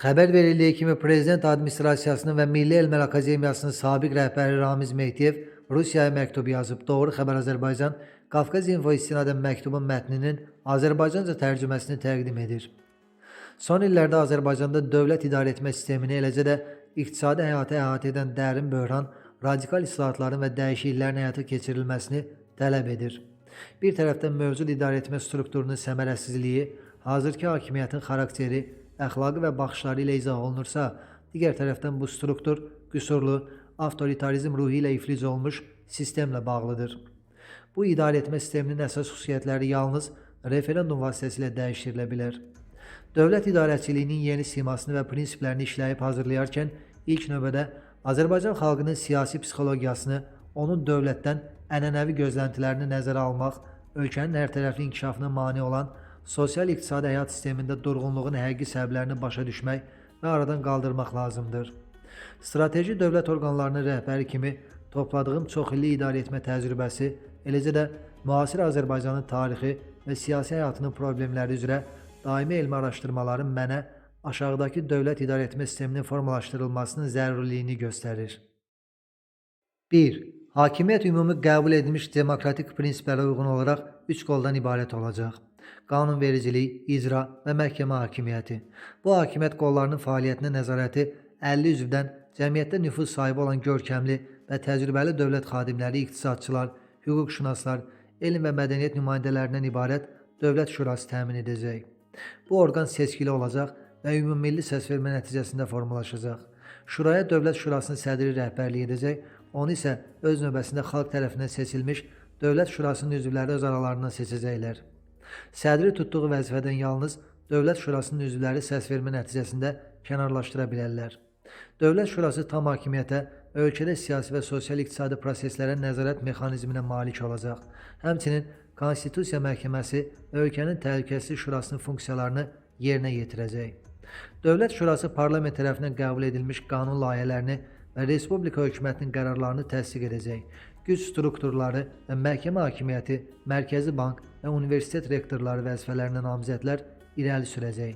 Xəbər verildiyi kimi Prezident Administrasiyasının və Milli Elmlər Akademiyasının sabiq rəhbəri Ramiz Mehdiyev Rusiyaya məktub yazıb. Doğru Xəbər Azərbaycan Qafqaz İnfo istinadən məktubun mətninin Azərbaycanca tərcüməsini təqdim edir. Son illərdə Azərbaycanda dövlət idarəetmə sistemini, eləcə də iqtisadi həyatı əhatə edən dərin böhran radikal islahatların və dəyişikliklərin həyata keçirilməsini tələb edir. Bir tərəfdən mövcud idarəetmə strukturunun səmərəsizliyi, hazırki hakimiyyətin xarakteri, əxlaqı və baxışları ilə izah olunursa, digər tərəfdən bu struktur qüsurlu, avtoritarizm ruhi ilə iflic olmuş sistemlə bağlıdır. Bu idarəetmə sisteminin əsas xüsusiyyətləri yalnız referendum vasitəsilə dəyişdirilə bilər. Dövlət idarəçiliyinin yeni simasını və prinsiplərini işləyib hazırlayarkən ilk növbədə Azərbaycan xalqının siyasi psixologiyasını, onun dövlətdən ənənəvi gözləntilərini nəzərə almaq, ölkənin hərtərəfli inkişafına mane olan sosial-iqtisadi həyat sistemində durğunluğun həqiqi səbəblərini başa düşmək və aradan qaldırmaq lazımdır. Strateji dövlət orqanlarının rəhbəri kimi topladığım çoxillik idarəetmə təcrübəsi, eləcə də müasir Azərbaycanın tarixi və siyasi həyatının problemləri üzrə daimi elmi araşdırmalarım mənə aşağıdakı dövlət idarəetmə sisteminin formalaşdırılmasının zəruriliyini göstərir. 1. Hakimiyyət ümumi qəbul edilmiş demokratik prinsiplərə uyğun olaraq üç qoldan ibarət olacaq: qanunvericilik, icra və məhkəmə hakimiyyəti. Bu hakimiyyət qollarının fəaliyyətinə nəzarəti 50 üzvdən cəmiyyətdə nüfuz sahibi olan görkəmli və təcrübəli dövlət xadimləri, iqtisadçılar, hüquqşünaslar, elm və mədəniyyət nümayəndələrindən ibarət Dövlət Şurası təmin edəcək. Bu orqan seçkili olacaq və ümummilli səsvermə nəticəsində formalaşacaq. Şuraya Dövlət Şurasının sədri rəhbərlik edəcək, onu isə öz növbəsində xalq tərəfindən seçilmiş Dövlət Şurasının üzvləri öz aralarından seçəcəklər. Sədri tutduğu vəzifədən yalnız Dövlət Şurasının üzvləri səsvermə nəticəsində kənarlaşdıra bilərlər. Dövlət Şurası tam hakimiyyətə, ölkədə siyasi və sosial-iqtisadi proseslərə nəzarət mexanizminə malik olacaq. Həmçinin Konstitusiya Məhkəməsi ölkənin Təhlükəsizlik Şurasının funksiyalarını yerinə yetirəcək. Dövlət Şurası parlament tərəfindən qəbul edilmiş qanun layihələrini və Respublika hökumətinin qərarlarını təsdiq edəcək. Güc strukturları və məhkəmə hakimiyyəti, Mərkəzi Bank və universitet rektorları vəzifələrinə namizədlər irəli sürəcək.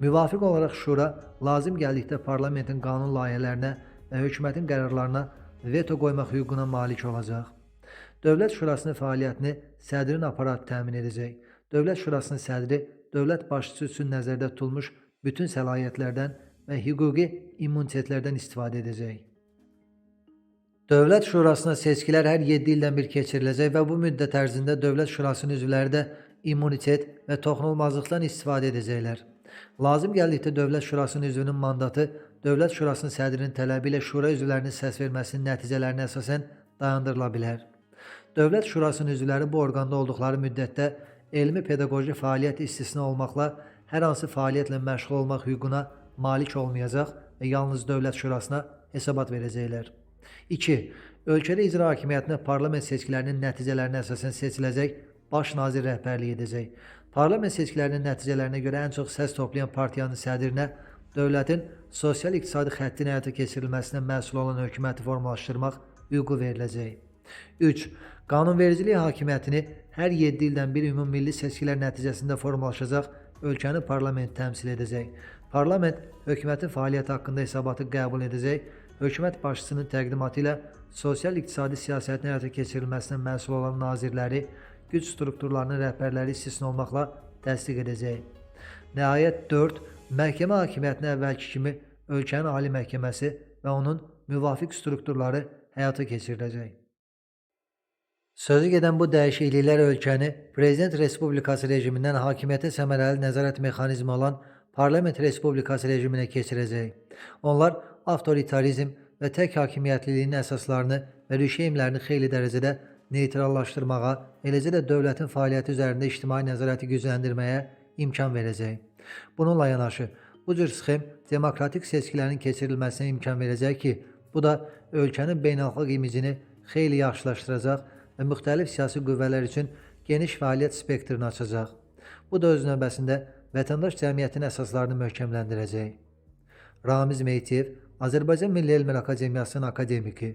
Müvafiq olaraq şura lazım gəldikdə parlamentin qanun layihələrinə və hökumətin qərarlarına veto qoymaq hüququna malik olacaq. Dövlət Şurasının fəaliyyətini sədrin aparatı təmin edəcək. Dövlət Şurasının sədri dövlət başçısı üçün nəzərdə tutulmuş bütün səlahiyyətlərdən və hüquqi immunitetlərdən istifadə edəcək. Dövlət Şurasına seçkilər hər 7 ildən bir keçiriləcək və bu müddət ərzində Dövlət Şurasının üzvləri də immunitet və toxunulmazlıqdan istifadə edəcəklər. Lazım gəldikdə Dövlət Şurasının üzvünün mandatı Dövlət Şurasının sədrinin tələbi ilə şura üzvlərinin səs verməsinin nəticələrinə əsasən dayandırıla bilər. Dövlət Şurasının üzvləri bu orqanda olduqları müddətdə elmi pedaqoji fəaliyyət istisna olmaqla hər hansı fəaliyyətlə məşğul olmaq hüququna malik olmayacaq və yalnız Dövlət Şurasına hesabat verəcəklər. 2. Ölkədə icra hakimiyyətinə parlament seçkilərinin nəticələrinə əsasən seçiləcək baş nazir rəhbərlik edəcək. Parlament seçkilərinin nəticələrinə görə ən çox səs toplayan partiyanın sədrinə dövlətin sosial-iqtisadi xəttinin həyata keçirilməsinə məsul olan hökuməti formalaşdırmaq hüququ veriləcək. 3. Qanunvericilik hakimiyyətini hər 7 ildən bir ümummilli seçkilər nəticəsində formalaşacaq ölkənin parlamenti təmsil edəcək. Parlament hökumətin fəaliyyəti haqqında hesabatı qəbul edəcək, hökumət başçısının təqdimatı ilə sosial-iqtisadi siyasətin həyata keçirilməsinə məsul olan nazirləri, güc strukturlarının rəhbərləri istisna olmaqla təsdiq edəcək. Nəhayət 4. Məhkəmə hakimiyyətini əvvəlki kimi ölkənin Ali Məhkəməsi və onun müvafiq strukturları həyata keçiriləcək. Sözü gedən bu dəyişikliklər ölkəni Prezident Respublikası rejimindən hakimiyyətə səmərəli nəzarət mexanizmi olan Parlament Respublikası rejiminə keçirəcək. Onlar avtoritarizm və tək hakimiyyətliliyin əsaslarını və rüşeymlərini xeyli dərəcədə neytrallaşdırmağa, eləcə də dövlətin fəaliyyəti üzərində ictimai nəzarəti gücləndirməyə imkan verəcək. Bununla yanaşı, bu cür sxem demokratik seçkilərin keçirilməsinə imkan verəcək ki, bu da ölkənin beynəlxalq imicini xeyli yaxşılaşdıracaq və müxtəlif siyasi qüvvələr üçün geniş fəaliyyət spektrini açacaq. Bu da öz növbəsində vətəndaş cəmiyyətinin əsaslarını möhkəmləndirəcək. Ramiz Mehdiyev, Azərbaycan Milli Elmlər Akademiyasının akademiki.